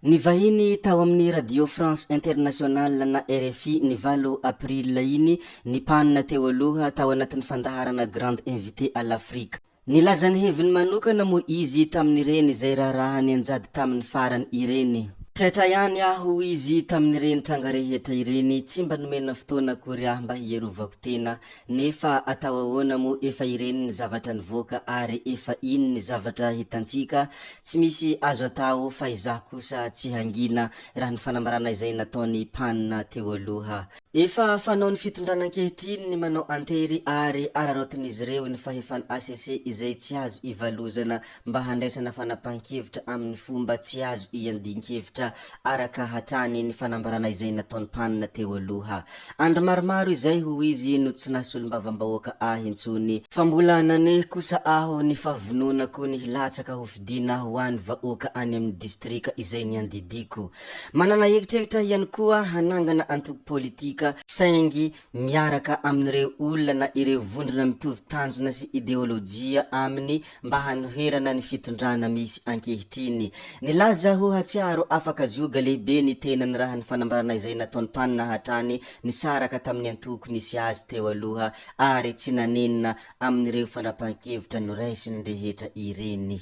Nivahiny tao amin'ny Radio France Internationale na rfi ny valo April iny ny PAN teo aloha tao anatin'ny fandaharana Grande Invité à l'Afrique. Nilaza ny heviny manokana moa izy tamin'ireny izay raharaha nianjady taminy farany ireny. Taitra ihany aho hoy izy tamin'ireny tranga rehetra ireny, tsy mba nomena fotoana akory aho mba hierovako tena, nefa atao ahoana moa efa ireny ny zavatra nivoaka ary efa iny ny zavatra hitantsika, tsy misy azo atao fa izaho kosa tsy hangina raha ny fanambarana izay nataon'i PAN teo aloha. Efa fanaon'ny fitondrana ankehitriny ny manao antery ary araraotin'izy ireo ny fahefan'ny hcc izay tsy azo ivalozana mba handraisana fanapahan-kevitra amin'ny fomba tsy azo iandian-kevitra araka hatrany ny fanambarana izay nataon'i Pan teo aloha. Andro maromaro izay hoy izy no tsy naha solombavambahoaka ahy intsony, fa mbola naneho kosa aho ny fahavononako ny hilatsaka ho fidiana ho an'ny vahoaka any amin'ny distrika izay niandidiako. Manana eritreritra ihany koa hanangana antoko politika, saingy miaraka amin'ireo olona na ireo vondrona mitovy tanjona sy ideolojia aminy mba hanoherana ny fitondrana misy ankehitriny. Nilaza ho hatsiaro afaka zioga lehibe ny tenany raha ny fanambarana izay nataon'i Pan hatrany nisaraka tamin'ny antoko nisy azy teo aloha ary tsy nanenina amin'ireo fanapahan-kevitra noraisiny rehetra ireny.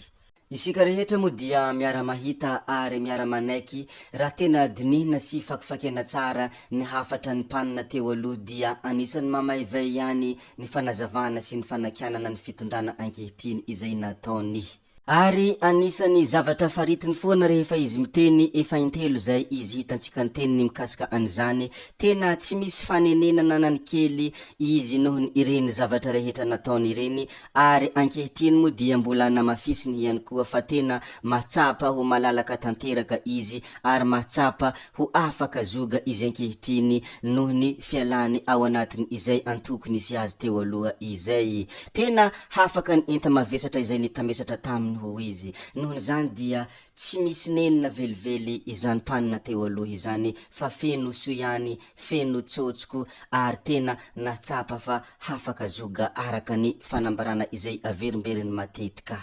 Isika rehetra moa dia miara-mahita ary miara-manaiky raha tena dinihina sy fakofakena tsara ny hafatra ny mpanina teo aloha dia anisan'ny mamaivay ihany ny fanazavana sy ny fanakianana ny fitondrana ankehitriny izay nataony. Ary anisan'ny zavatra faritiny foana rehefa izy miteny, efa intelo izay izy hitantsika niteny ny mikasika an'izany, tena tsy misy fanenenana na ny kely izy noho ny ireny zavatra rehetra nataony ireny, ary ankehitriny moa dia mbola namafisiny ihany koa fa tena mahatsapa ho malalaka tanteraka izy ary mahatsapa ho afaka zoga izy ankehitriny noho ny fialany ao anatin izay antoko nisy azy teo aloha izay. Tena hafaka ny enta-mavesatra izay nitamesatra taminy ho izy. Noho izany dia tsy misy nenina velively izany mpanina teo aloha izany fa feno soa ihany, feno tsôtsoko ary tena nahatsapa fa hafaka zoga araka ny fanambarana izay averimberiny matetika.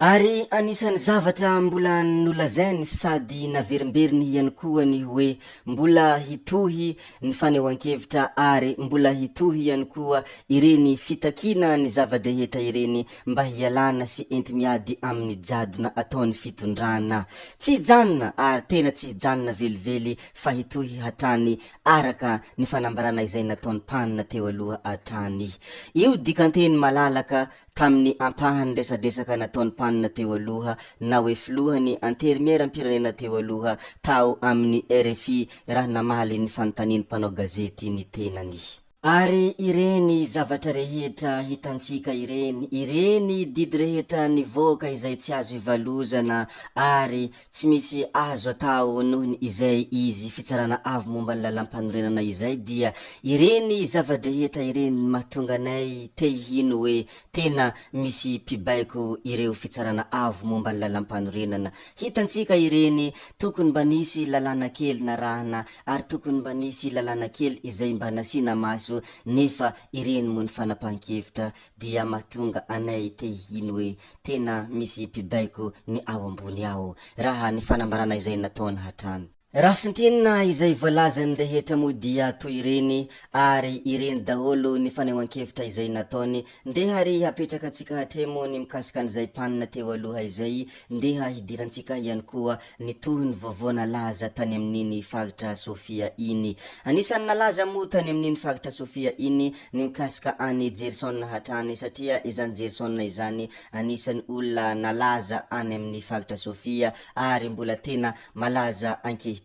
Ary anisan'ny zavatra mbola nolazainy sady naverimberiny ihany koa ny hoe mbola hitohy ny fanehoan-kevitra ary mbola hitohy ihany koa ireny fitakiana ny zava-drehetra ireny mba hialana sy enti-miady amin'ny jadona ataon'ny fitondrana. Tsy hijanona ary tena tsy hijanona velively fa hitohy hatrany araka ny fanambarana izay nataon'i Pan teo aloha hatrany. Io dikanteny malalaka tamin'ny ampahan'ny resadresaka nataon'ny mpanina teo aloha na hoe filohan'ny Anterimieram-pirenena teo aloha tao amin'ny rfi raha namaly ny fanontanian'ny mpanao gazety ny tenany. Ary ireny zavatra rehetra hitantsika ireny, ireny didy rehetra nivoaka izay tsy azo ivalozana ary Tsy misy azo atao noho ny izay izy fitsarana avo momba ny lalampanorenana izay dia ireny zava-drehetra ireny no mahatonga anay te hino hoe tena misy mpibaiko ireo fitsarana avo momba ny lalampanorenana. Hitantsika ireny, tokony mba nisy lalàna kely narahana ary tokony mba nisy lalàna kely izay mba nasiana maso nefa ireny moa ny fanapahan-kevitra dia mahatonga anay te hino hoe Tena misy mpibaiko ny ao ambony ao, raha ny fanambarana izay nataony hatrany. Raha fintinina izay voalazany rehetra moa dia toy ireny ary ireny daholo ny fanehoan-kevitra izay nataony. Ndeha ary hapetraka antsika hatremo ny mikasika an'izay mpanina teo aloha izay, ndeha hidirantsika ihany koa ny tohiny vaovao nalaza tany amin'iny faritra Sofia iny. Anisan'ny nalaza moa tany amin'iny faritra Sofia iny ny mikasika an'i Jerson hatrany satria izany Jerson izany anisan'ny olona nalaza any amin'ny faritra Sofia ary mbola tena malaza ankehitriny.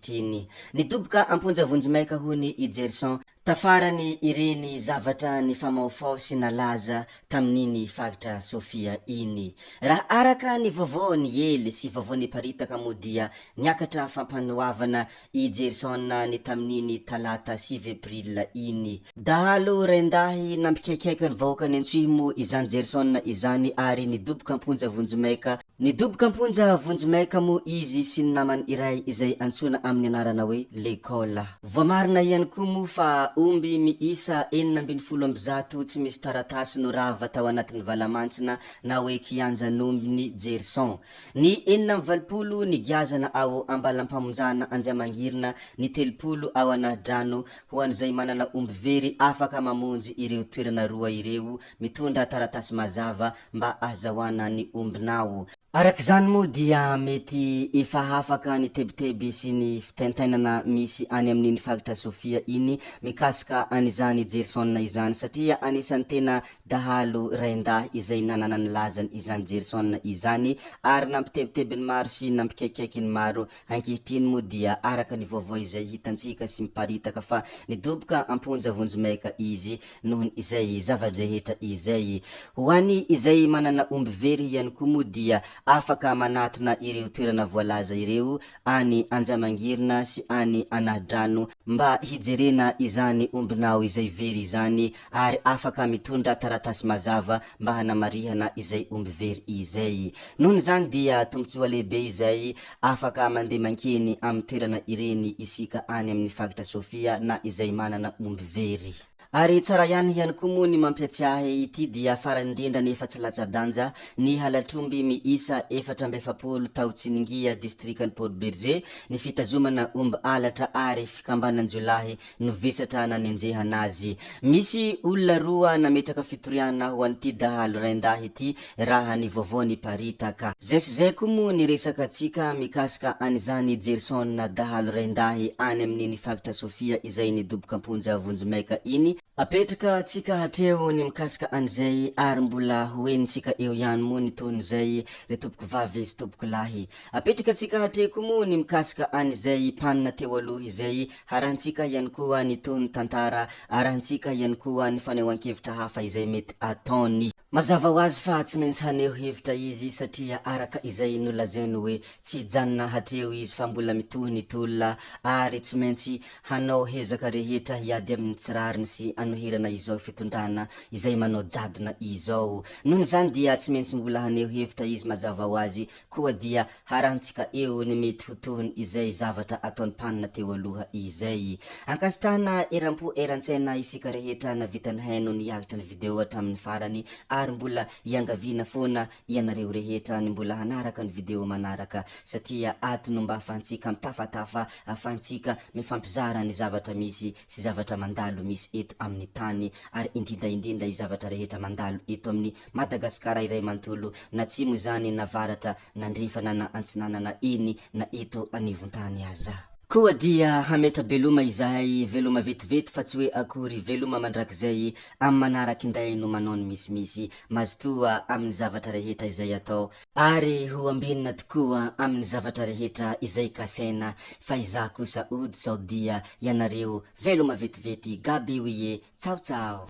Nidoboka am-ponja vonjimaika hono i Jerson tafarany ireny zavatra nifamaofao sy nalaza tamin'iny faritra Sofia iny. Raha araka ny vaovao niely sy vaovao niparitaka moa dia niakatra fampanoavana i Jerson ny tamin'iny talata 9 april iny. Dahalo raindahy nampikaikaika ny vahoakan'i Antsohihy moa izany Jerson izany ary nidoboka am-ponja vonjimaika Nidoboka am-ponja vonjimaika moa izy sy ny namany iray izay antsoina amin'ny anarana hoe Lekola. Voamarina ihany koa moa fa omby miisa 116 tsy misy taratasy no rava tao anatin'ny valamantsina na hoe kianjan'ombin'i Jerison. Ny 86 nigiazana ao Ambalampamonjana Anjiamangirina, ny 30 ao Anahidrano. Ho an'izay manana omby very afaka mamonjy ireo toerana roa ireo mitondra taratasy mazava mba ahazahoana ny ombinao. Araka izany moa dia mety efa hafaka ny tebiteby sy ny fitaintainana misy any amin'iny faritra Sofia iny mikasika an'izany Jerson izany satria anisan'ny tena dahalo raindahy izay nanana ny lazany izany Jerson izany ary nampitebiteby ny maro sy nampikaikaiky ny maro. Ankehitriny moa dia araka ny vaovao izay hitantsika sy miparitaka fa nidoboka am-ponja vonjimaika izy noho izay zava-drehetra izay. Ho any izay manana omby very ihany koa moa dia afaka manatona ireo toerana voalaza ireo any Anjamangirina sy any Anahidrano mba hijerena izany ombinao izay very izany ary afaka mitondra taratasy mazava mba hanamarihana izay omby very izay. Noho izany dia tombontsoa lehibe izay afaka mandeha mankeny amin'ny toerana ireny isika any amin'ny faritra Sofia na izay manana omby very. Ary tsara ihany ihany koa moa ny mampiatsiahy ity dia farany indrindra nefa tsy latsa-danja ny halatr'omby miisa 44 tao Tsiningia, distrikan'i Port Bergé, ny fitazomana omby alatra ary fikambanan-jiolahy no vesatra nanenjehana azy. Misy olona roa nametraka fitoriana ho an'ity dahalo raindahy ity raha ny vaovao niparitaka. Zay sy zay koa moa ny resakatsika mikasika an'izany Jerson dahalo raindahy any amin'iny faritra Sofia izay nidoboka am-ponja vonjimaika iny. Apetraka tsika hatreo ny mikasika an'izay ary mbola ho henontsika eo ihany moa ny tohin'izay ry tompoko vavy sy tompoko lahy. Apetraka tsika hatreo koa moa ny mikasika an'izay mpanina teo aloha izay Harantsika ihany koa ny tohin'ny tantara, arahantsika ihany koa ny fanehoan-kevitra hafa izay mety ataony. Mazava ho azy fa tsy maintsy haneho hevitra izy satria araka izay nolazainy hoe tsy hijanona hatreo izy fa mbola mitohy ny tolona ary tsy maintsy hanao hezaka rehetra hiady amin'ny tsy rariny sy anoherana izao fitondrana izay manao jadona izao. Noho izany dia tsy maintsy mbola haneho hevitra izy mazava ho azy koa dia Harantsika eo ny mety ho tohiny izay zavatra ataon'i Mpanina teo aloha izay. Ankasitrahana eram-po eran-tsaina isika rehetra navita nihaino niaritra ny video hatramin'ny farany ary mbola iangaviana foana ianareo rehetra ny mbola hanaraka ny video manaraka satria ato no mba afahantsika mitafatafa afahantsika mifampizara ny zavatra misy sy zavatra mandalo misy eto amin'ny tany ary indrindra indrindra y zavatra rehetra mandalo eto amin'ny Madagasikara iray manontolo na atsimo izany na avaratra na andrefana na antsinanana eny na eto anivon-tany aza. Koa dia hametra-beloma izahay, veloma vetivety fa tsy hoe akory veloma mandrakizay, amin'ny manaraka indray no manao ny misimisy, mazotoa amin'ny zavatra rehetra izay atao, ary ho ambinina tokoa amin'ny zavatra rehetra izay kasaina, fa izaho kosa ody sao dia ianareo, veloma vetivety, gaby oie, tsao tsao.